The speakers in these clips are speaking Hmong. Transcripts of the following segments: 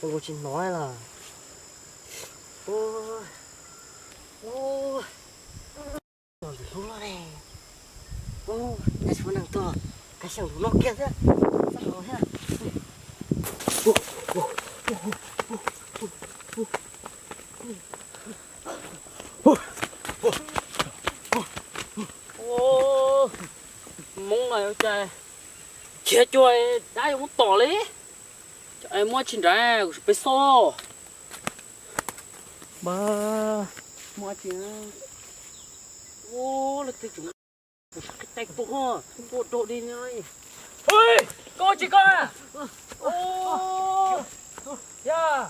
Ua tsis hnov lawm. Ua, ua, ua ntxim hlub loj ne. Ua, cas tsis muaj neeg tuaj, kav xyeem tus no kiag thiab. Txaj hlo thiab. Ua, Hmoob no cas khiav cuag dab yuav muab tom li. Muab tsis nrad kuv sim peb xauj. Muab tsis, ua, leej twg tseem qi qe tuaj, tuaj rau di no. Koj ua tsis koj? Yog,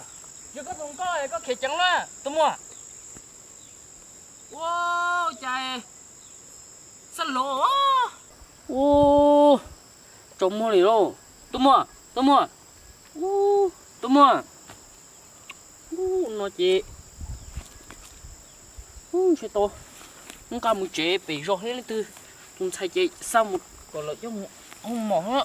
yog koj tus koj, koj khiav ceev na tus muam. Ua, cas xab los. Ua, tsaus muag li lauj. Tus muam, tus muam. Ua, tus muam. Ua, no ces, ua, ntshe tau nqa mus tsev pem zos thiab leej twg. Tus ntxhais ces xa mus kom lawv coj mus ua mov na.